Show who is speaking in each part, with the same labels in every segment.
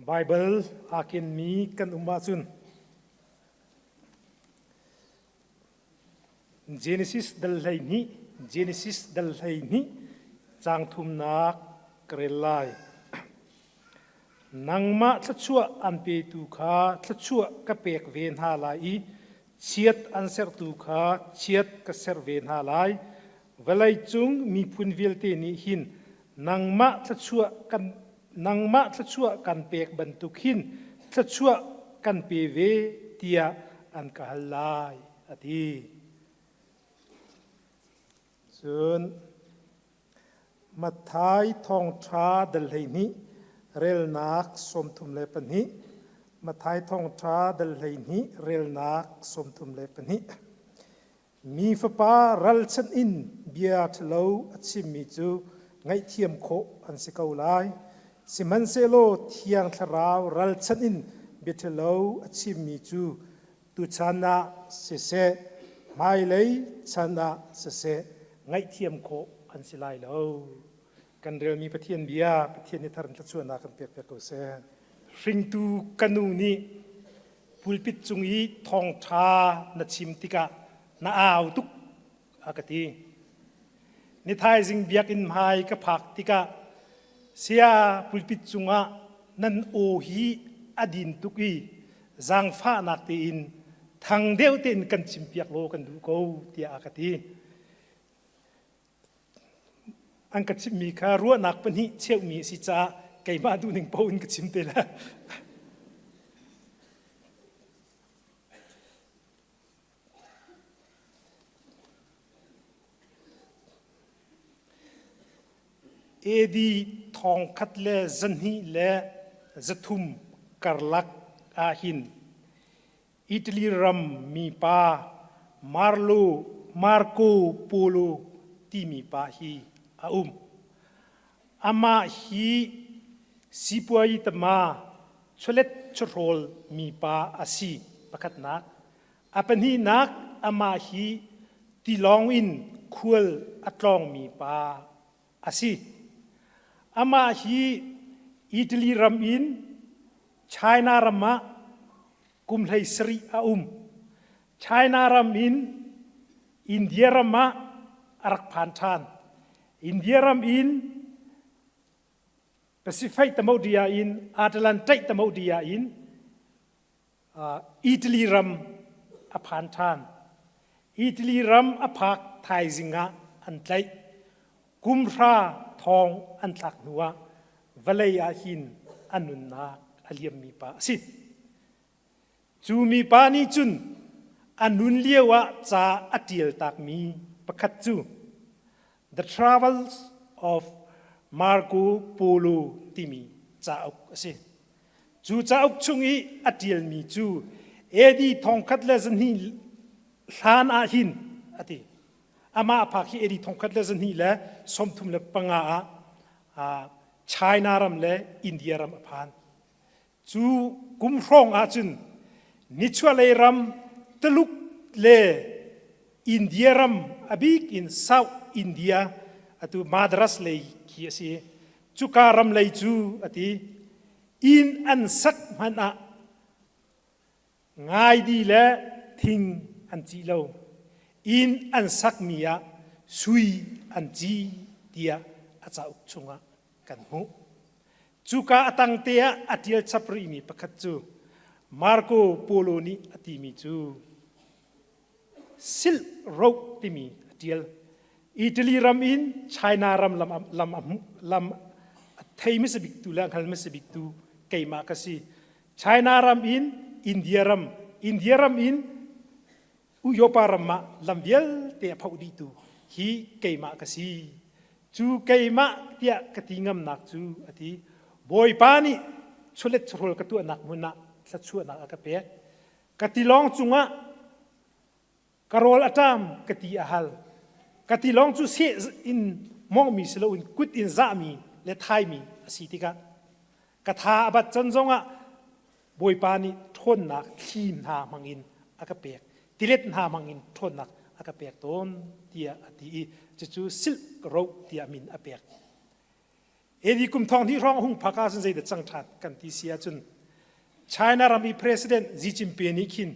Speaker 1: Baibal aa kenmi kan um ahcun Genesis dal 12 Genesis dal 12 caang thumnak ka rel lai. Nangmah thluachuah an petu kha thluachuah ka pek ve hna lai i chiat an sertu kha chiat ka serh ve hna lai. Vawleicung miphun vialte nih hin nangmah thluachuah kan nangmah thluachuah kan pek bantuk hin thluachuah kan pe ve tiah an ka hal lai a ti. Cun Matthai thawngṭha dal 12 relnak 32 Matthai thawngṭha dal 12 relnak 32 Mi fapa ralchanh in bia ṭhalo a chimmi cu ngaihthiam khawh an si ko lai. Sihmanhsehlaw Thiang Thlarau ralchanh in bia ṭhalo a chimmi cu tuchan ah siseh, hmailei chan ah siseh, ngaihthiam khawh an si lai lo. Kan relmi Pathian bia, Pathian nih thar in thluachuahnak kan pekpiak ko seh. Hringtu ka nu nih pulpit cung i thawngṭha na chim tikah na au tuk a ka ti. Ni thaizing biakinn hmai ka phak tikah saya pulpit cungah nan aw hi a din tuk i zaangfahnak tein thang deuh tein kan chimpiak law kan duh ko tiah a ka ti. An ka chimhmi kha ruahnak pahnih cheuhmi a si caah keimah duhning paoh in ka chim te lai. AD thongkhat le zahnih le zathum karlak ahhin Italy ram mipa Marlo Marco Polo timi pa hi a um. Amah hi sipuai tama chawlet chawhrawl mipa a si pakhatnak. A pahnihnak amah hi tilawng in khual a tlawngmi pa a si. Amah hi Italy ram in China ram ah kum hlei sarih a um. China ram in India ram ah a rak phan ṭhan. India ram in Pacific Tamodia in Atlantic Tamodia in Italy ram a phan ṭhan. Italy ram a phak thaizing ah an tlaih. Kumhra thong an thlak hnuah vawlei ah hin a nunnak a liammi pa a si. Cu mipa nih cun a nun lio ah ca a ṭial takmi pakhat cu The Travels of Marco Polo timi cauk a si. Cu cauk chung i a ṭialmi cu AD 1200 hlan ah hin a ti. Amah a phak hi AD 1235 ah China ram le India ram a phan. Cu kum hrawng ahcun nichuahlei ram Tuluk le India ram a bik in South India atu Madras lei khi a si. Cuka ram lei cu a ti inn an sak hmanh ah ngaidi le thing an cih lo. Inn an sakmi ah sui an ci tiah a cauk chungah kan hmuh. Cuka a tangte ah a ṭial chap rihmi pakhat cu Marco Polo nih a timi cu Silk Road timi a ṭial. Italy ram in China ram lam, lam, lam a thei hmasa biktu le a hngal hmasa biktu keimah ka si. China ram in India ram, India ram in Uyopa ram ah lam vialte a phoh dihtu hi keimah ka si. Cu keimah tiah ka ti ngamnak cu a ti. Bawipa nih chawlet chawhrawl ka tuahnak hmun ah thluachuahnak a ka pek. Ka tilawng cungah ka rawl a ṭam ka ti a hal. Ka tilawng cu seh in mawngmi si loin kut in zahmi le thaimi a si tikah ka tha a bat can zongah Bawipa nih ṭhawnnak thli hna hmangin a ka pek, tilet hna hmangin ṭhawnnak a ka pek tawn tiah a ti i cucu Silk Road tiah min a pek. AD kum thong hnih hrawng hung phak ahcun zeidah cang ṭhan kan ti si ahcun China ram i President Xi Jinping nih khin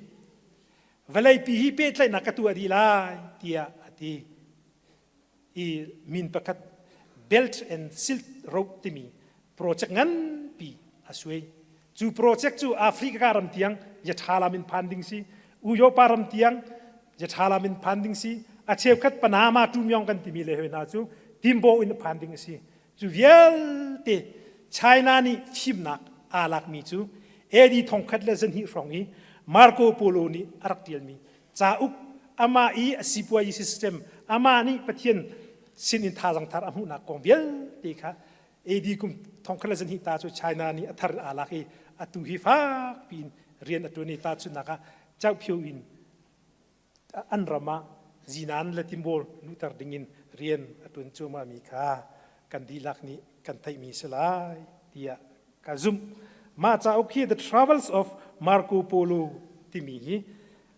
Speaker 1: vawleipi hi pehtlaihnak ka tuah dih lai tiah a ti. I min pakhat Belt and Silk Road timi project nganpi a suai. Cu project cu Africa ram tiang yatha lam in phan ding si, Uyopa ram tiang yatha lam in phan ding si, a cheukhat Panama tumyong kan timi le hoi hna cu Timbo in phan ding a si. Cu vialte China nih fimnak aa lakmi cu AD thongkhat le zahnih hrawng i Marco Polo nih a rak ṭialmi cauk amah i a sipuayi system amah nih Pathian sin in thazaang thar a hmuhnak kong vialte kha AD kum thongkhat le zahnih ta cu China nih a thar aa lak i atu hi fak piin rian a ṭuan i tahchunhnak ah Caukphio in an ram ah zinan le timbawl luhter dingin rian a ṭuan cuahmahmi kha kan dihlak nih kan theihmi si lai tiah ka zumh. Mah cauk hi The Travels of Marco Polo timi hi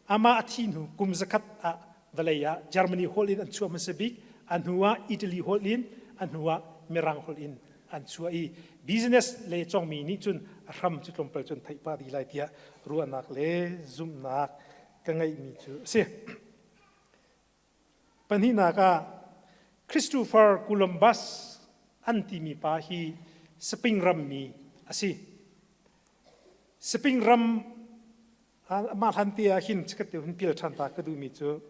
Speaker 1: amah a thi hnu kum zakhat ah vawlei ah Germany holh in an chuah hmasa bik, a hnu ah Italy holh in, a hnu ah Mirang holh in an chuah i business le congmi nih cun a hram cu tlawmpal cun theih pah dih lai tiah ruahnak le zumhnak ka ngeihmi cu a si. Pahnihnak ah Christopher Columbus an timi pa hi Spain rammi a si. Spain ram mah hlan te ah hin chikat te hun pial ṭhan ta ka duhmi cu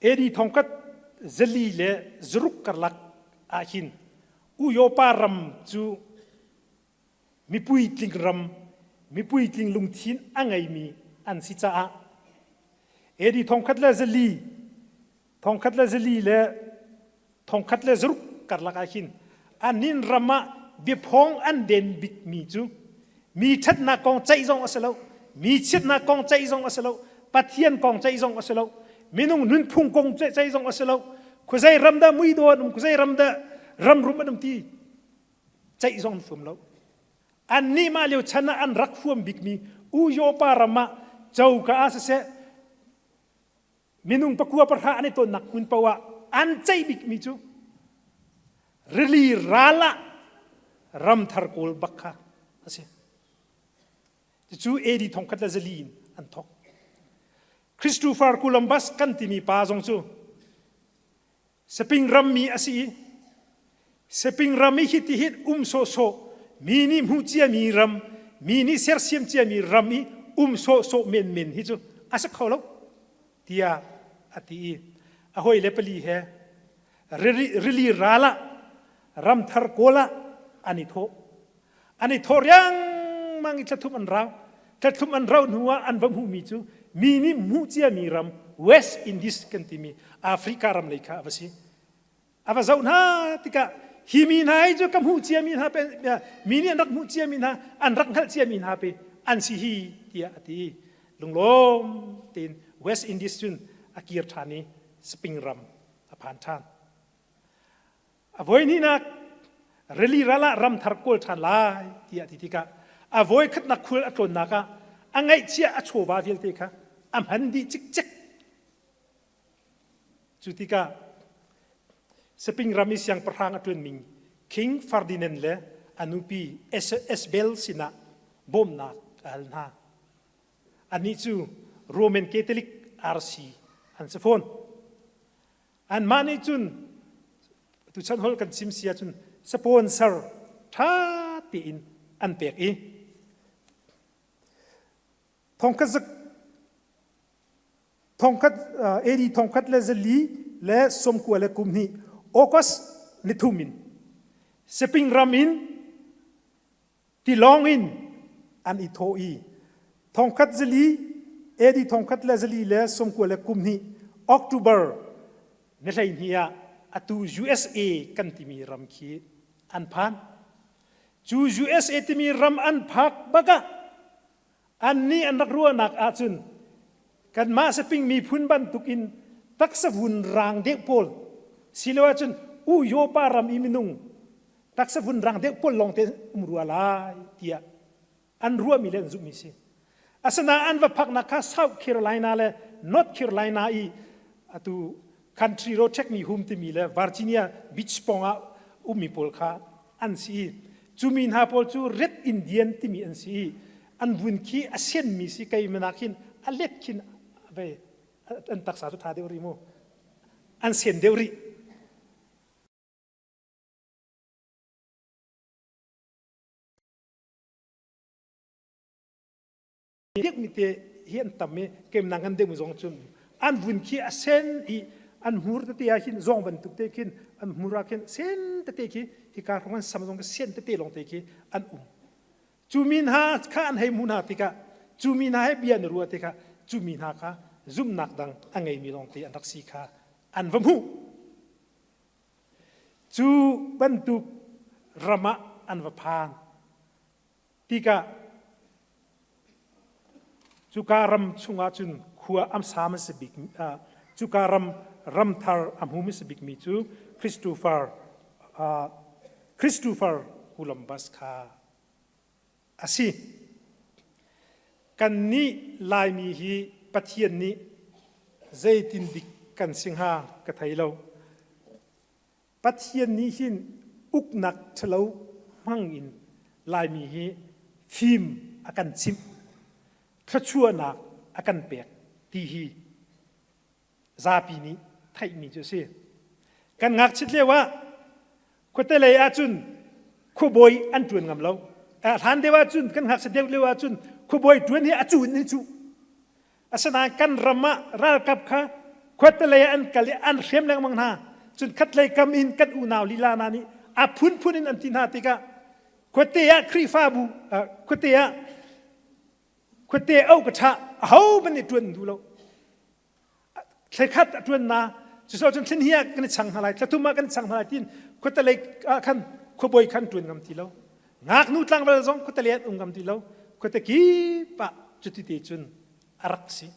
Speaker 1: AD thongkhat zali le zaruk karlak ah hin Uyopa ram cu mipuitling ram, mipuitling lungthin a ngeimi an si caah AD thongkhat le zali, thongkhat le zali le thongkhat le zaruk karlak ah hin anin ram ah biaphawng an den bikmi cu mi ṭhatnak kong ceih zong a si lo, mi chiatnak kong ceih zong a si lo, Pathian kong ceih zong a si lo, minung nunphung kong ceih zong a si lo, khuazei ram dah muidaw an um, khuazei ram dah ramrum an um ti ceih zong an huam lo. Annih mah lio chan ah an rak huam bikmi Uyopa ram ah coka ah siseh minung pakua pahra an i tonnak hmun paoh ah an ceih bikmi cu rili ral ah ramthar kawl bak kha a si. Cucu AD thongkhat le zali in an thok. Christopher Columbus kan timi pa zong cu Seping rammi a si i Seping ram i hiti hin um sawhsawh mi nih hmuh ciami ram mi nih sersiam ciami ram i um sawhsawh menmen hi cu a si kho lo tiah a ti i a hawile pali he rili ral ah ramthar kawl ah an i thawh An i thawh riangmang i thlathum an rau. Thlathum an rauh hnu ah an va hmuhmi cu mi nih hmuh ciami ram West Indies kan timi Africa ram lei kha a va si. A va zoh hna tikah hi mi hna hi cu ka hmuh ciami hna pe mi nih an rak hmuh ciami hna an rak hngalh ciami hna pe an si hi tiah a ti. Lunglawm tein West Indies cun a kir ṭhan i Spain ram a phan ṭhan. A voihnihnak rili ral ah ramthar kawl ṭhan lai tiah a ti tikah a voikhatnak khul a tlawnnak ah a ngaihchiah a chawva vialte kha a hman dih cikcek. Cu tikah Spain ram i siangpahrang a ṭuanmi King Ferdinand le a nupi Isabel sinah bawmhnak a hal hna. Annih cu Roman Catholic RC an si fawn. Anmah nih cun tuchan holh kan chim si ahcun sponsor ṭha tein an pek i thongkhat thongkhat AD thongkhat le zali le sawmkua le kum hnih August nithum in Seping ram in Tilawng in an i thawh i thongkhat zali AD thongkhat le zali le sawmkua le kum hnih October ni 12 ah atu USA kan timi ram khi an phan. Cu USA timi ram an phak bak ah annih an rak ruahnak ahcun kanmah saping miphun bantukin taksa vun rang deuh pawl silo ahcun Uyopa ram i minung taksa vun rang deuh pawl lawng te um rua lai tiah an ruahmi le an zumhmi si. Asinain an va phaknak kha South Carolina le North Carolina i atu country road check mi hum timi le Virginia Beach pawng ah. ummi pawl kha an si i cu mi hna pawl cu Red Indian timi an si i an vun khi a senmi si kei manak hin a let khin ve an taksa cu tha deuh rih mu an sen deuh rih. Biakmi te hi an tam i kemnak ngan deuh zong cun an vun khi a sen i an hmur tete ah hin zawng bantuk te khin an hmur ah khin sen tete khi hika hrawng an sam zong sen tete lawng te khi an um. Cu mi hna kha an hei hmuh hna tikah cu mi hna he bia an ruah tikah cu mi hna kha zumhnak dang a ngeimi lawngte an rak si kha an va hmuh. Cu bantuk ram ah an va phan tikah cuka ram chungah cun khua am sa hmasa bik cuka ram ramthar a hmu hmasa bikmi cu Christopher Christopher Columbus kha a si. Kannih Laimi hi Pathian nih zeitin dik kan si hnga ka thei lo. Pathian nih hin uknak ṭhalo hmang in Laimi hi fim a kan chimh, thluachuahnak a kan pek ti hi zapi nih theihmi cu a si. Kan ngakchit lio ah khuate lei ahcun khuabawi an ṭuan ngam lo. Hlan deuh ahcun kan ngakchit deuh lio ahcun khuabawi ṭuan hi a cu in an cuh. Asinain kan ram ah ralkap kha khuate lei ah an kal i an hrem lengmang hna. Cun khatlei kam in kan unau lila hna nih a phunphun in an ti hna tikah khuate ah Khrihfabu khuate ah khuate auh ka ṭha ahohmanh nih ṭuan duh lo. Thlekhat a ṭuan na cuso cun thlen hi ah kan i chang hna lai thlathum ah kan i chang hna lai tiin khuatelei ah khan khuabawi khan ṭuan ngam ti lo ngaknu tlangval zong khuatelei an um ngam ti lo khuate kip ah cuti te cun a rak si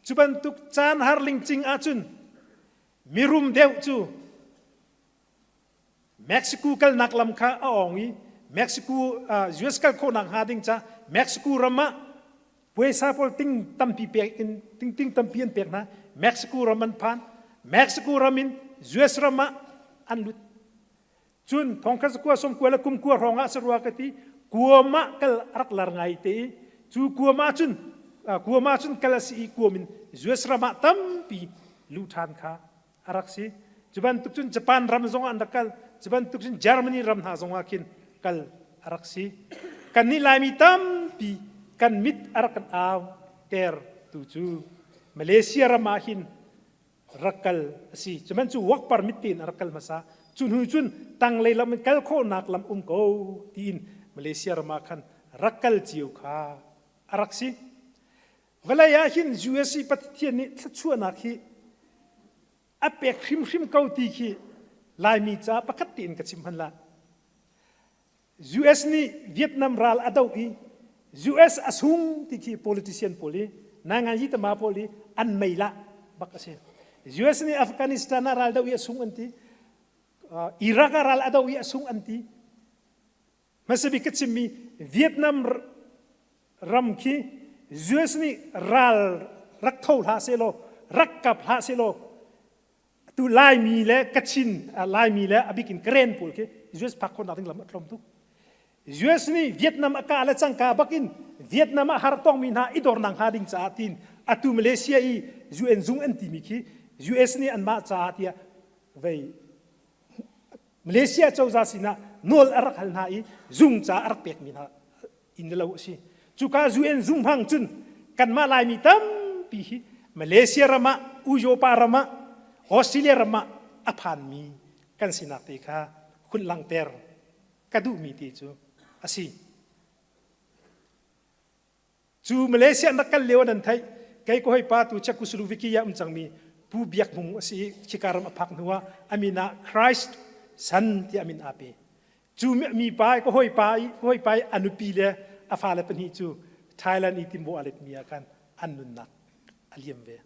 Speaker 1: cu bantuk caan har lingcing ahcun mirum deuh cu Mexico kalnak lam kha a awng i Mexico US kal khawhnak hnga ding ca Mexico ram ah puaisa pawl ting tampi pek in ting ting tampi an pek hna. Mexico ram an phan. Mexico ram in US ram ah an lut. Cun thongkhat zakua sawmkua le kumkua hrawng ah sarua ka ti kuam ah kal a rak lar ngai te i cu kuam ah cun kuam ah cun kal a si i kuam in US ram ah tampi luh ṭhan kha a rak si. Cu bantuk cun Japan ram zong ah an rak kal. Cu bantuk cun Germany ram hna zong ah khin kal a rak si. Kannih Laimi tampi kan mit a rak kan au ter tu cu Malaysia ram ah hin rak kal a si. Cu man cu work permit tein a rak kal hmasa. Cu hnu cun tanglei lam in kal khawhnak lam um ko tiin Malaysia ram ah khan rak kal cio kha a rak si. Vawlei ah hin USA Pathian nih thluachuahnak hi a pek hrimhrim ko ti khi Laimi ca pakhat tein ka chim hman la. US nih Vietnam ral a doh i US a sung ti khi politician pawl i nangan tama pawl i an mei lah bak a si. US nih Afghanistan ah ral doh i a sung an ti. Iraq ah ral a doh i a sung an ti. Hmasabik ka chimmi Vietnam ram khi US nih ral rak tho hlah sehlaw rak kap hlah sehlaw tu Laimi le Kachin Laimi le a bikin Karen pawl khi US phak khawhnak ding lam a tlawm tuk. US nih Vietnam a kah le cangka bakin Vietnam ah har tongmi hna i dornak hnga ding caah tiin atu Malaysia i UN zung an timi khi US nih anmah caah tiah vei Malaysia cozah sinah nawl a rak hal hna i zung ca a rak pekmi hna inn lo a si. Cuka UN zung hmang cun kanmah Laimi tampi hi Malaysia ram ah, Uyopa ram ah, Australia ram ah a phanmi kan sinak te kha hun langhter ka duhmi te cu a si. Cu Malaysia an rak kal lio an theih. Kei ka hawipa tu Czechoslovakia um cangmi Pu Biak Hmung a si i khika ram a phak hnu ah a min ah Christ Son tiah a min aa pe. Cu mi pa ka hawipa i ka hawipa i a nupi le a fale pahnih cu Thailand i timbo a letmi ah khan an nunnak a liam ve.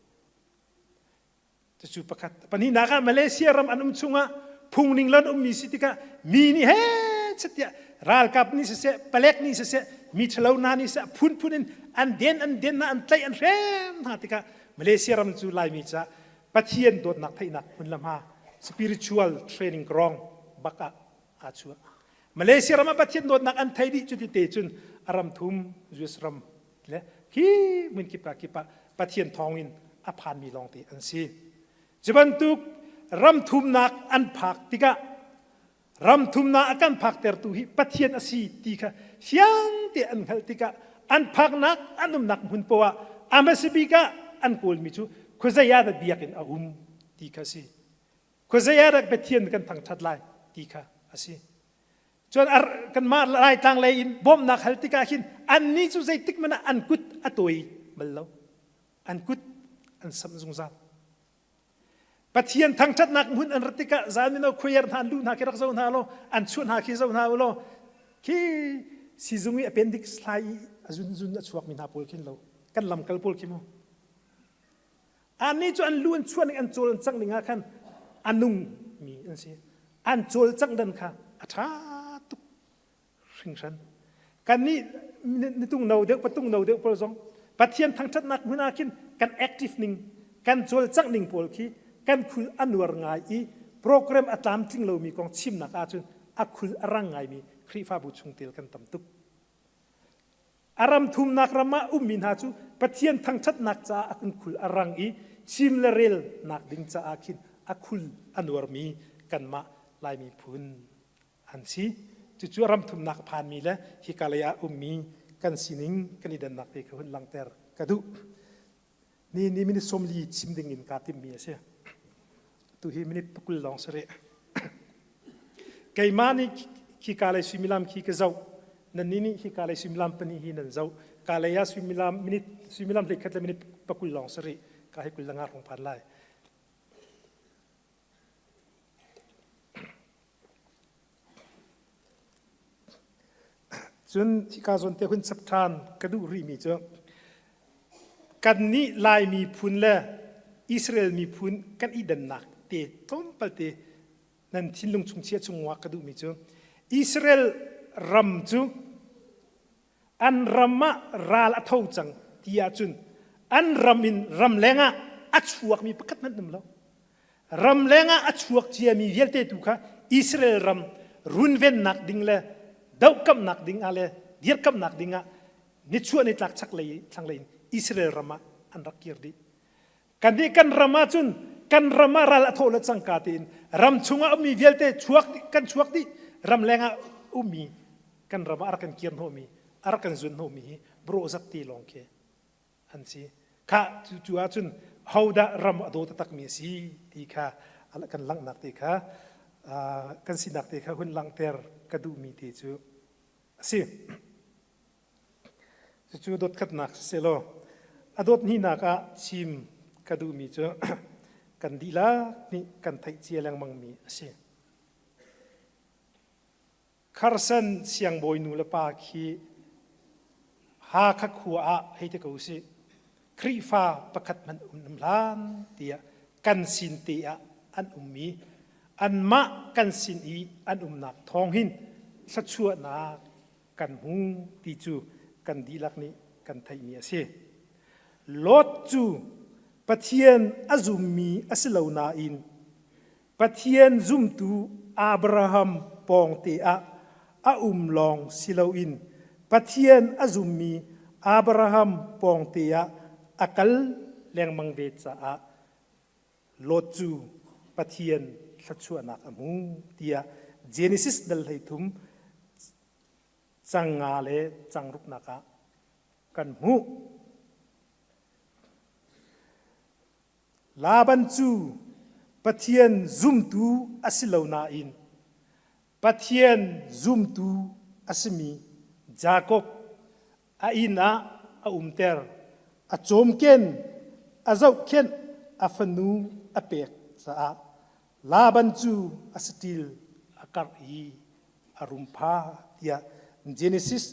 Speaker 1: Cucu pakhat. Pahnihnak ah Malaysia ram an um chungah phungning lo an ummi si tikah mi nih he tiah ralkap nih siseh, palek nih siseh, mi ṭhalo hna nih siseh, phunphun in an den an den hna, an tlaih an hrem hna tikah Malaysia ram cu Laimi caah Pathian dawtnak theihnak hmun le hma spiritual training ground bak ah aa chuah. Malaysia ram ah Pathian dawtnak an thei dih cuti te cun a ram thum US ram le khi hmun kip ka kip ah Pathian thawngin a phanmi lawngte an si. Cu bantuk ram thumnak an phak tikah ram thumnak a kan phaktertu hi Pathian a si ti kha fiang te an hngalh tikah an phaknak an umnak hmun poah a hmasa bik ah an kawlmi cu khuazei ah dah biakinn a um ti kha a si. Khuazei ah dah Pathian kan thangṭhat lai ti kha a si. Cun kanmah Laitlang lei in bawmhnak hal tikah hin annih cu zeitik hmanh ah an kut a tawi bal lo. An kut an samh zungzal. Pathian thangṭhatnak hmun an rat tikah zan mino khuaiar hna an luh hna khi rak zoh hna law an chuah hna khi zoh hna u law khi sizung i appendix thlai i a zunzun a chuakmi hna pawl khin lo kan lamkal pawl khi mu Annih cu an lu an chuah ning an cawl an cangh ning ah khan a nung mi an si. An cawlcangh dan kha a ṭha tuk hringhran. Kannih nitung no deuh patung no deuh pawl zong Pathian thangṭhatnak hmun ah khin kan active ning kan cawlcangh ning pawl khi kan khul a nuar ngai i program a tlamtling lomi kong chimnak ahcun a khul a rang ngaimi Khrihfabu chungtel kan tam tuk. A ram thumnak ram ah ummi hna cu Pathian thangṭhatnak caah a kan khul a rang i chim le rel nak ding caah khin a khul a nuarmi kanmah Lai miphun an si. Cucu a ram thumnak a phanmi le hika lei ah ummi kan sining kan i dannak te kha hun langhter ka duh. Ni ni minute 40 chim ding in kaa timhmi a si. Tu hi minute pakul lawng si rih. Keimah nih khi ka lei suimilam khi ka zoh. Nannih nih hi ka lei suimilam pahnih hi nan zoh. Ka lei ah suimilam minute suimilam hleikhat le minute pakul lawng si rih. Ka hi kul le nga hrawng phan lai. Cun hika zawn te hun chap ṭhan ka duh rihmi cu kannih Lai miphun le Israel miphun kan i dannak te tlawmpal te nan thinlung chung chia chung ka duhmi cu Israel ram cu an ram ah ral a tho cang ti ahcun an ram in ramleng ah a chuakmi pakhat hmanh um lo. Ramleng ah a chuak ciami vialte tu kha Israel ram runvennak ding le dohkamhnak ding ah le dirkamhnak ding ah nichuah nitlak chaklei thlanglei in Israel ram ah an rak kir dih. Kannih kan ram ah cun kan ram ah ral a thawh le cangka tein ram chungah ummi vialte chuak kan chuak dih ramleng ah ummi kan ram ah a rak kan kir hnawhmi a rak kan zun hnawhmi hi bawh zat te lawng khi an si. Kha cu cu ahcun hodah ram a daw taktakmi a si ti kha kan langhnak te kha kan sinak te kha hun langhter ka duhmi te cu a si. Cucu dawtkhatnak siselaw a dawt hnihnak ah chim ka duhmi cu kan dihlak nih kan theih cia lengmangmi a si. Kharsan siangbawi nu le pa khi Hakha khua ah hei ti ko usih Khrihfa pakhat hmanh um hlan tiah kan sin te ah an um i anmah kan sin i an umnak thawng hin thluachuahnak kan hmu ti cu kan dihlak nih kan theihmi a si. Lot cu Pathian a zummi a si lo nain Pathian zumtu Abraham pawngte ah a um lawng si loin Pathian a zummi Abraham pawngte ah a kal lengmang ve caah Lot cu Pathian thluachuahnak a hmu tiah Genesis dal 13 cang nga le cang ruknak ah kan hmuh. Laban cu Pathian zumtu a si lo nain Pathian zumtu a simi Jakob a inn ah a umter, a cawmken, a zohkhenh, a fanu a pek caah Laban cu a saṭil a karh i a rum pha tiah Genesis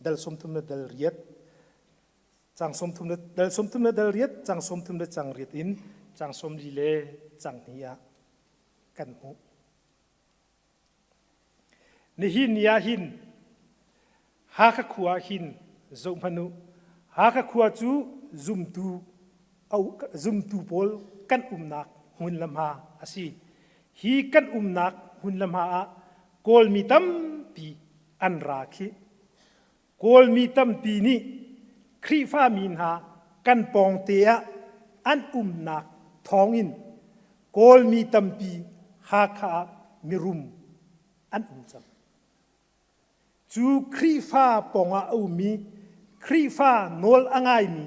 Speaker 1: dal 30 le dal riat Cang 30 le dal 30 le dal riat, cang 30 le cang riat in cang 40 le cang hnih ah kan hmuh. Nihin ni ah hin Hakha khua ah hin zoh hmanh u. Hakha khua cu zumtu zumtu pawl kan umnak hmun le hma a si. Hi kan umnak hmun le hma ah Kawlmi tampi an ra khi. Kawlmi tampi nih Khrihfami hna kan pawngte ah an umnak thawngin Kawlmi tampi Hakha ah mirum an um cang. Cu Khrihfa pawngah a ummi Khrihfa nawl a ngaimi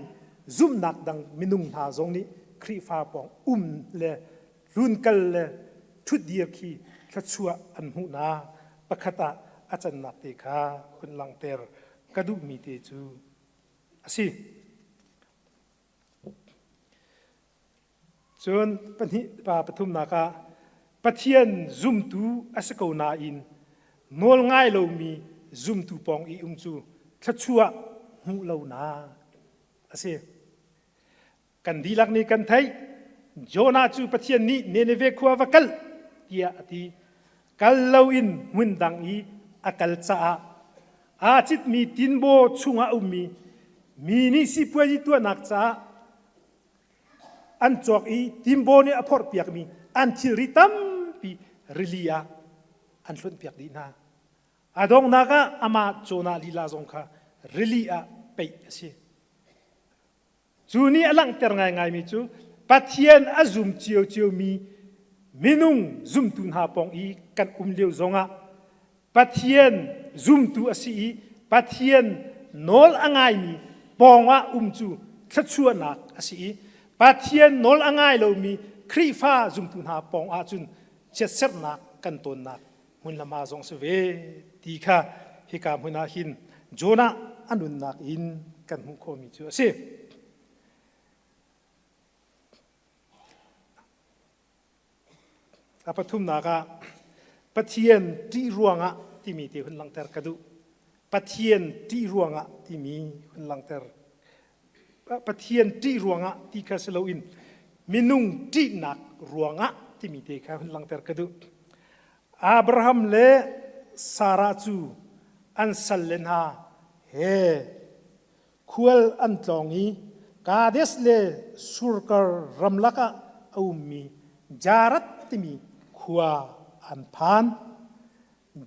Speaker 1: zumhnak dang minung hna zong nih Khrihfa pawng um le hlunkal le ṭhutdir khi thluachuah an hmuhnak pakhat ah a cannak te kha hun langhter ka duhmi te cu a si. Cun pahnih pa pathumnak ah Pathian zumtu a si ko nain nawl ngai lomi zumtu pawng i um cu thluachuah hmuh lonak a si. Kan dihlak nih kan theih Jonah cu Pathian nih Nineveh khua va kal tiah a ti. Kal loin hmun dang i a kal caah aa citmi tinbaw chungah a ummi mi nih sipuazi tuahnak caah an cawk i timbaw nih a phorhpiakmi an thilri tampi rili ah an hlonhpiak dih hna. A donghnak ah amah Jonah lila zong kha rili ah peih a si. Cu nih a langhter ngaingaimi cu Pathian a zum ciociomi minung zumtu hna pawng i kan um lio zongah Pathian zumtu a si i Pathian nawl a ngaimi pawngah um cu thluachuahnak a si i Pathian nawl a ngai lomi Khrihfa zumtu hna pawng ahcun chiatserhnak kan tawnnak hmun le hma zong si ve ti kha hika hmun ah hin Jonah a nunnak in kan hmuh khawhmi cu a si. A pathumnak ah Pathian ṭih ruangah timi te hun langhter ka duh. Pathian ṭih ruangah timi hun langhter. Pathian ṭih ruangah ti kha si loin minung ṭihnak ruangah timi te kha hun langhter ka duh. Abraham le Sarah cu an salle hna he Khual an tlawng i Kadesh le Shurkar ramlak ah a ummi Jared timi khua an phan.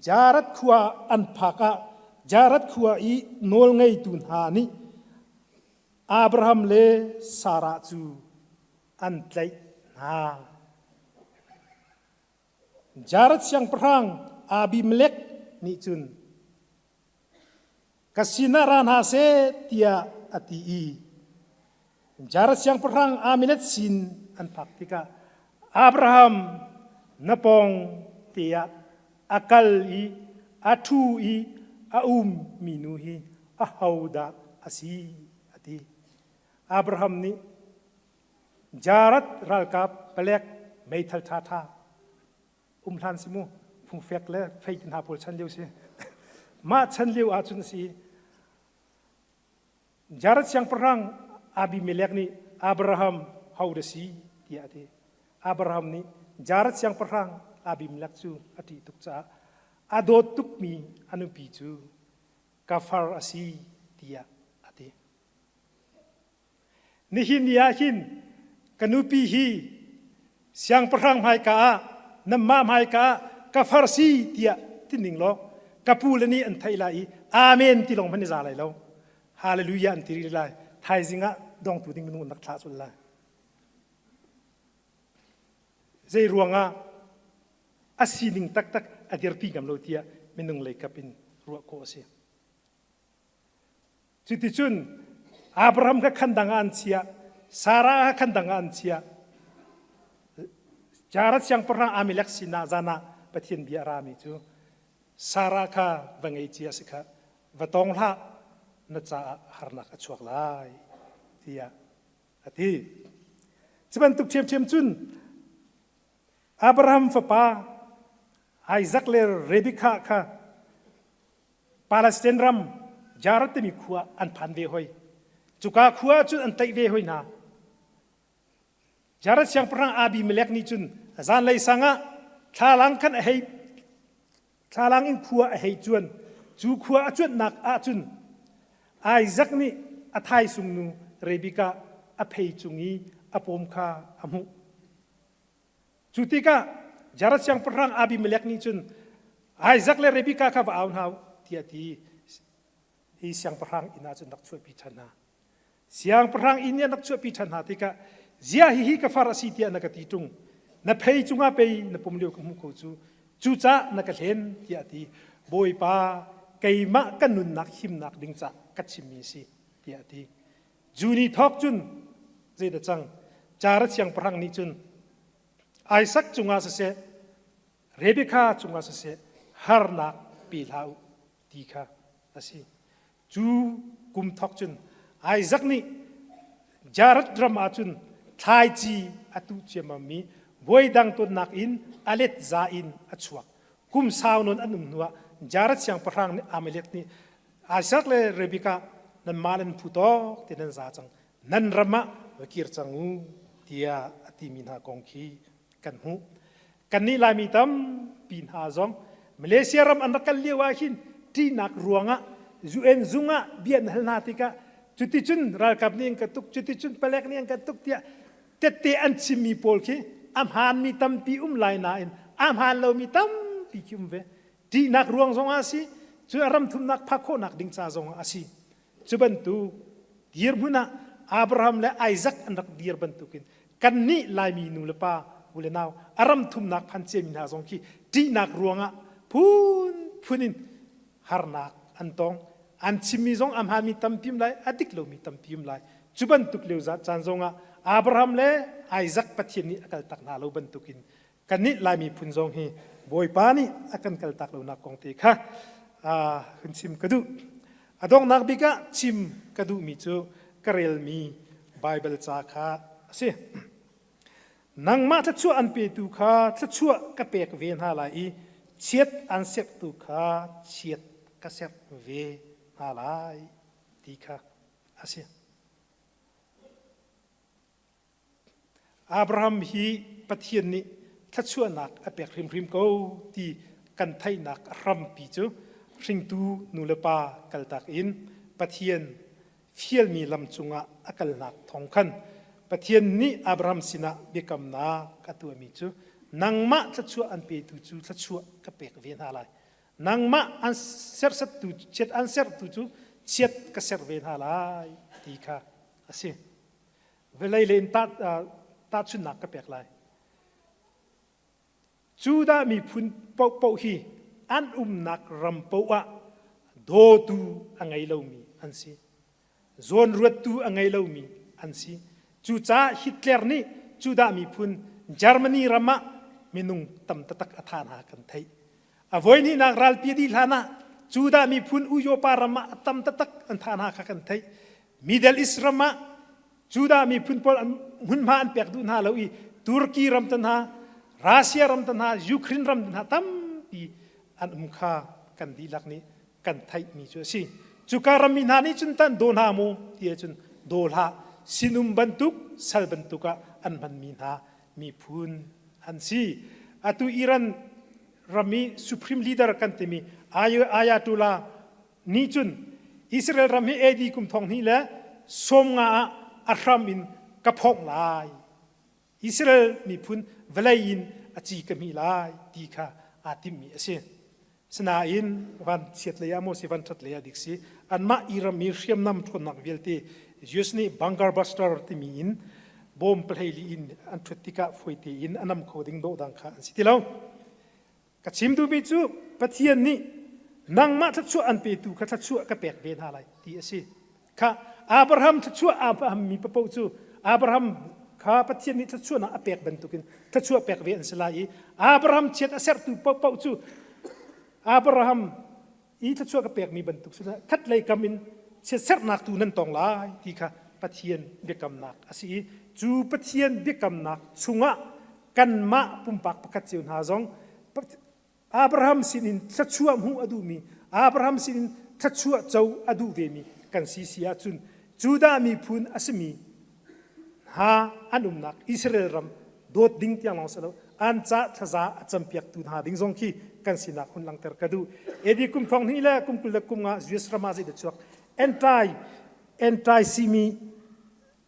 Speaker 1: Jared khua an phak ah Jared khua i nawlngeitu hna nih Abraham le Sarah cu an tlaih hna. Jared siangpahrang Abimelek nih cun Ka sinah ra hna seh tiah a ti i Jared siangpahrang Abimelek sin an phak tikah Abraham na pawng te ah a kal i a ṭhu i a ummi nu hi ahodah a si a ti. Abraham nih Jared ralkap palek meithal ṭhaṭha um hlan si mu fungfek le fei hna pawl chan lio si mah chan lio ahcun si Jared siangpahrang Abimelek nih Abraham ho da si tiah a ti Abraham nih Jared siangpahrang Abimelek cu a ṭih tuk caah a dawt tukmi a nupi cu ka far a si tiah a ti Nihin ni ah hin ka nupi hi siangpahrang hmaika ah nanmah hmaika ah ka far si tiah ti ning law ka pu le nih an theih lai i amen ti lawng hmanh i za lai lo. Hallelujah an ti rih lai. Thaizing ah dongtu ding minung an rak thlah sul lai. Zei ruangah a sining taktak a dirpi ngam lo tiah minung lei kap in ruah khawh a si. Cuticun Abraham kha khandang ah an chiah, Sarah kha khandang ah an chiah. Jared siangpahrang Amalek sinah zan ah Pathian bia a rami cu Sarah kha va ngei cia si kha va tawng hlah na caah harnak a chuak lai tiah a ti. Cu bantuk ṭhiamṭhiam cun Abraham fapa Isaac le Rebekah kha Palestine ram Jared timi khua an phan ve hoi. Cuka khua cun an tlaih ve hoi hna. Jared siangpahrang Abimelek nih cun zanlei sang ah thlalang khan a hei thlalang in khua a hei cuan. Cu khua a cuanhnak ah cun Isaac nih a thaisung nu Rebekah a phei cung i a pawm kha a hmuh. Cu tikah Jared siangpahrang Abimelek nih cun. Isaac le Rebekah kha va au hna u tiah ti hi siangpahrang inn ah cun rak chuahpi ṭhan hna. Siangpahrang inn i an rak chuahpi ṭhan hna tikah ziah hihi ka far a si tiah na ka ti ṭung. Na phei cungah pei na pum lio ka hmuh ko cu. Cucaah na ka hlen tiah a ti. Bawipa keimah ka nunnak himnak ding cah ka chimmi a si tiah a ti. Juni thawk cun zeidah cang? Cara siangpahrang nih cun Isaac cungah siseh, Rebekah cungah siseh harnak pe hlah u ti kha a si. Cu kum thawk cun Isaac nih Jared ram ah cun thlaici a tuh ciammammi voidang tonnak in a let za in a chuak. Kum sau nawn an um hnuah Jared siangpahrang nih Amalek nih Isaac le Rebekah nanmah nan phu tawk te nan za cang nan ram ah va kir cang u tiah a timi hna kong khi kan hmuh. Kannih Laimi tampi hna zong Malaysia ram an rak kal lio ah hin ṭihnak ruangah UN zung ah bia an hal hna tikah cuticun ralkap nih an ka tuk cuticun palek nih an ka tuk tiah tette an chimmi pawl khi a hmaanmi tampi um lai nain a hmaan lomi tampi khi um ve. Ṭihnak ruang zongah a si, cu a ram thumnak phak khawhnak ding ca zongah a si. Cu bantuk dirhmun ah Abraham le Isaac an rak dir bantukin kannih Laimi nu le pa u le nau a ram thumnak phan ciami hna zong khi ṭihnak ruangah phunphun in harnak an tong. An chimmi zong a hmaanmi tampi um lai, a dik lomi tampi um lai. Cu bantuk lio caan zongah Abraham le Isaac Pathian nih a kaltak hna lo bantukin Kannih Lai miphun zong hi Bawipa nih a kan kaltak lonak kong te kha hun chim ka duh. A donghnak bik ah chim ka duhmi cu ka relmi Baibal ca kha a si. Nangmah thluachuah an petu kha thluachuah ka pek ve hna lai i chiat an serhtu kha chiat ka serh ve hna lai ti kha a si. Abraham hi Pathian nih thluachuahnak a pek hrimhrim ko ti kan theihnak a hrampi cu hringtu nulepa kaltak in Pathian fialmi lam cungah a kalnak thawng khan Pathian nih Abraham sinah biakamnak a tuahmi cu nangmah thluachuah an petu cu thluachuah ka pek ve hna lai. Nangmah an serhsattu chiat an serhtu cu chiat ka serh ve hna lai ti kha a si. Vawlei le in tahchunhnak ka pek lai. Judah miphun paohpaoh hi an umnak ram paoh ah dawtu a ngei lomi an si. Zawnruattu a ngei lomi an si. Cucaah Hitler nih Judah miphun Germany ram ah minung tam taktak a thah hna kan theih. A voihnihnak ralpi a dih hlan ah Judah miphun Uyopa ram ah a tam taktak an thah hna kha kan theih. Middle East ram ah Judah miphun pawl an hmunhma an pek duh hna lo i Turkey ram te hna, Russia ram te hna, Ukraine ram te hna tampi an um kha kan dihlak nih kan theihmi cu a si. Cuka rammi hna nih cun tan daw hna maw ti ahcun daw hlah sinum bantuk sal bantuk ah an hmanmi hna miphun an si. Atu Iran ram i supreme leader kan timi Ayatollah nih cun Israel ram hi AD kum thong hnih le 50 ah a hram in ka phawngh lai. Israel miphun vawlei in a ci ka hmih lai ti kha aa timhmi a si. Sinain van chiat lei ah maw si van ṭhat lei ah dik si anmah i ram i hriamnam ṭhawnnak vialte US nih bunker buster timi in bom pahleili in an ṭhut tikah fawi tein a nam kho ding dawhdang kha an si ti lo. Ka chim duhmi cu Pathian nih nangmah thluachuah an petu kha thluachuah ka pek ve hna lai ti a si. Kha Abraham thluachuah Abraham mi paoh cu Abraham kha Pathian nih thluachuahnak a pek bantukin thluachuah pek ve an si lai i Abraham chiat a sertu paohpaoh cu Abraham i thluachuah ka pekmi bantuk si khat lei kam in chiatserhnak tu nan tong lai ti kha Pathian biakamnak a si i cu Pathian biakamnak chungah kanmah pumpak pakhat cio hna zong Abraham sinin thluachuah hmuh a duhmi Abraham sinin thluachuah co a duh vemi kan si si ahcun Judah miphun a simi hna an umnak Israel ram dawt ding tiang lawng si lo an ca thlaza a campiaktu hna ding zong khi kan sinak hun langhter ka duh. AD kum thong hnih le kum 20 le kum nga US ram ah zeidah chuak anti anti simi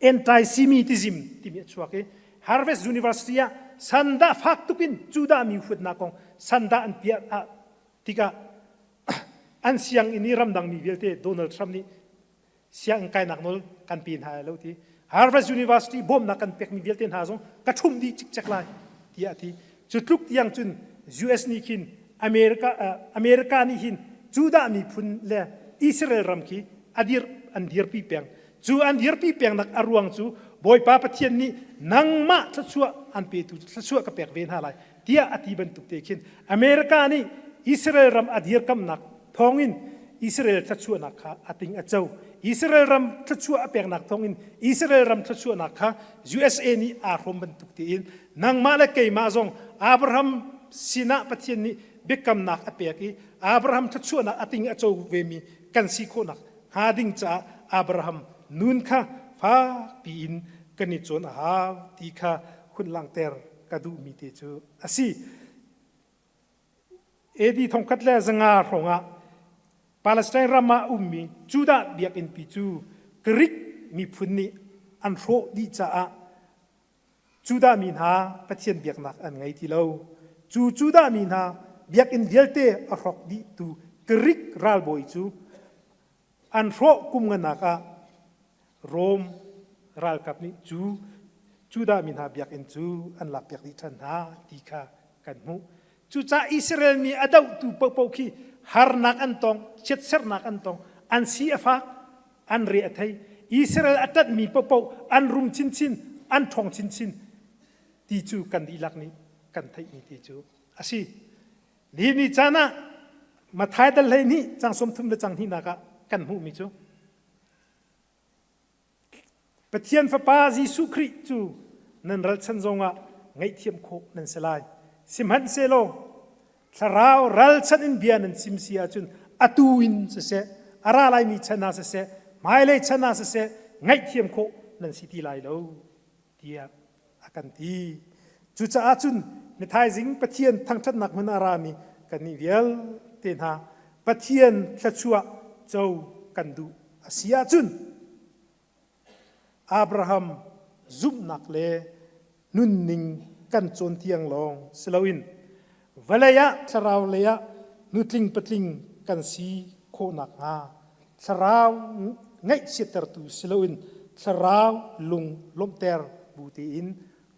Speaker 1: anti-Semitism timi a chuak i Harvard University ah sandah fak tukin Judah mi huatnak kong sandah an piah ah. Tikah an sianginn i ramdangmi vialte Donald Trump nih sianginn kainak nawl kan pe hna lai lo ti. Harvard University bawmnak kan pekmi vialte hna zong ka ṭhumh dih cikcek lai tiah a ti. Cu tluk tiang cun US nih khin America, uh, America nih hin Judah miphun le Israel ram khi a dir an dirpi peng. Cu an dirpi pengnak a ruang cu Bawipa Pathian nih nangmah thluachuah an petu thluachuah ka pek ve hna lai tiah a ti bantuk te khin America nih Israel ram a dirkamnak thawngin Israel thluachuahnak kha a ting a co. Israel ram thluachuah a peknak thawngin Israel ram thluachuahnak kha USA nih aa hrawm bantuk tein nangmah le keimah zong Abraham sinah Pathian nih biakamnak a pek i Abraham thluachuahnak a ting a co vemi kan si khawhnak hnga ding caah Abraham nun kha fakpi in kan i cawn a hau ti kha hun langhter ka duhmi te cu a si. AD 1500 hrawngah Palestine ram ah ummi Judah biakinnpi cu Greek miphun nih an hrawh dih caah Judah mi hna Pathian biaknak an ngei ti lo. Cu Judah mi hna biakinn vialte a hrawk dihtu Greek ralbawi cu an hrawh kum nganak ah Rom ralkap nih cu Judah mi hna biakinn cu an lakpiak dih ṭhan hna ti kha kan hmuh. Cucaah Israel mi a dohtu paohpaoh khi harnak an tong, chiatserhnak an tong, an si a fak, an re a thei. Israel a ṭanhmi paohpaoh an rum chinchin, an ṭhawng chinchin ti cu kan dihlak nih kan theihmi ti cu a si. Nihin ni caan ah Matthai dal 12 cang 30 le cang hnihnak ah kan hmuhmi cu Pathian Fapa Jesuh Khrih cu nan ralchan zongah ngaihthiam khawh nan si lai. Sihmanhsehlaw thlarau ralchanh in bia nan chim si ahcun atu in siseh, a ra laimi chan ah siseh, hmailei chan ah siseh, ngaihthiam khawh nan si ti lai lo, tiah a kan ti. Cucaah cun mi thaizing Pathian thangṭhatnak hmun a rami kannih vialte hna Pathian thluachuah co kan duh a si ahcun Abraham zumhnak le nunning kan cawn tiang lawng si loin vawlei ah thlarau lei ah nutling patling kan si khawh nakhnga thlarau ngaihchiattertu si loin thlarau lung lawmhter bu tein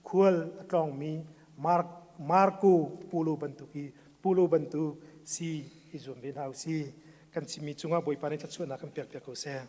Speaker 1: khual a tlawngmi Mark, Marco Polo bantuk i Polo bantuk si i zuam ve hna u si. Kan chimmi cungah Bawipa nih thluachuahnak kan pek piak ko seh.